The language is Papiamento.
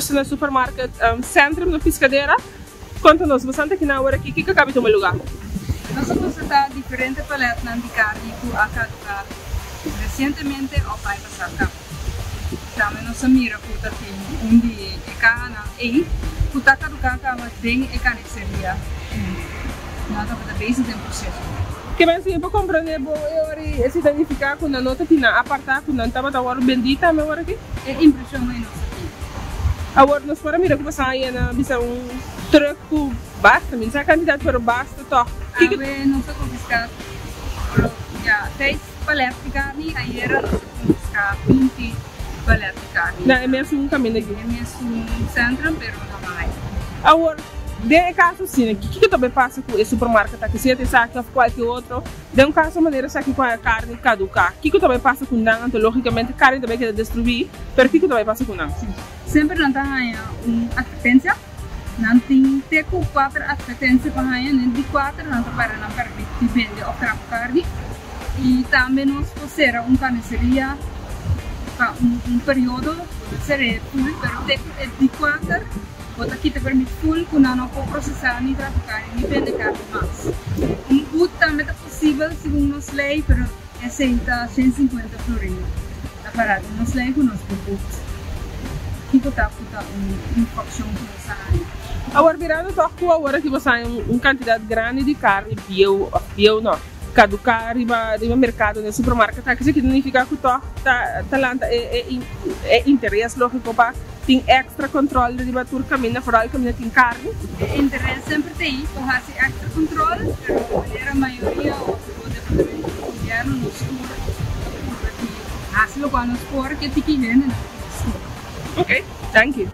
Nos ta na supermarket Centrum na Piscadera. Konta nos bastante kinan awor aki, kiko a kabi tuma lugá? Nos a konstatá diferente paletnan di karni ku a kaduká resientemente òf aña pasá kaba. Tambe nos a mira ku ta tin un di e kahanan ei ku ta kaduká kaba den e karniseria ku nan tabata bezig den proseso. Ke men siña pa komprendé bon e ora ei esei ta nifiká ku nan no ta tin nan apartá ku nan tabata wòrdu bendí tambe awor aki? E impreshon ei nos a tin. Awor nos por a mira ku pasaha yena bisa un truck ku basta, mi no sa e kantidat pero basta tòg. Kiko. Awe nos a konfiská ya seis palet di karni, ayera nos a konfiská binti palet di karni. Na e mesun kaminda aki? E mesun sentrum pero na Maai. Awor den e kaso asina kiko ta bai pasa ku e supermarket aki sea ta esaki òf kualke otro? Den un kaso manera esaki ku a karni kaduká, kiko ta bai pasa ku nan? Anto lógikamente karni ta bai keda destruí, pero kiko ta bai pasa ku nan? Sí, semper nan ta haña un atvertensia. Nan tin te ku kuater atvertensia pa haña. Den di kuater nan ta para nan pèrdí di bende òf traha ku karni. I tambe nos por sera un karniseria pa un periodo, bo ta ser'é ful, pero te ku e di kuater bo ta kita permit ful ku nan no por prosesá ni traha ku karni ni bende karni mas. Un but tambe ta posibel segun nos lei, pero esei ta 150 florin. Ta pará den nos lei ku nos por but. Kiko ta ku ta un infrakshon ku nos a haña? Awor mirando tòg ku awor aki bo sa haña un kantidat grandi di karni bieu òf bieu no, kaduká riba riba merkado den supermarket aki, esaki ta nifiká ku tòg ta ta lanta e e e interes lógiko pa tin èkstra kòntròl riba tur kaminda, foral kaminda tin karni. E interes semper ta ei pa hasi èkstra kòntròl, pero manera mayoria òf departamento di gobièrnu nos tur ta purba di hasi lokual nos por ke tiki hendenan ku nos tin. Ok, danki.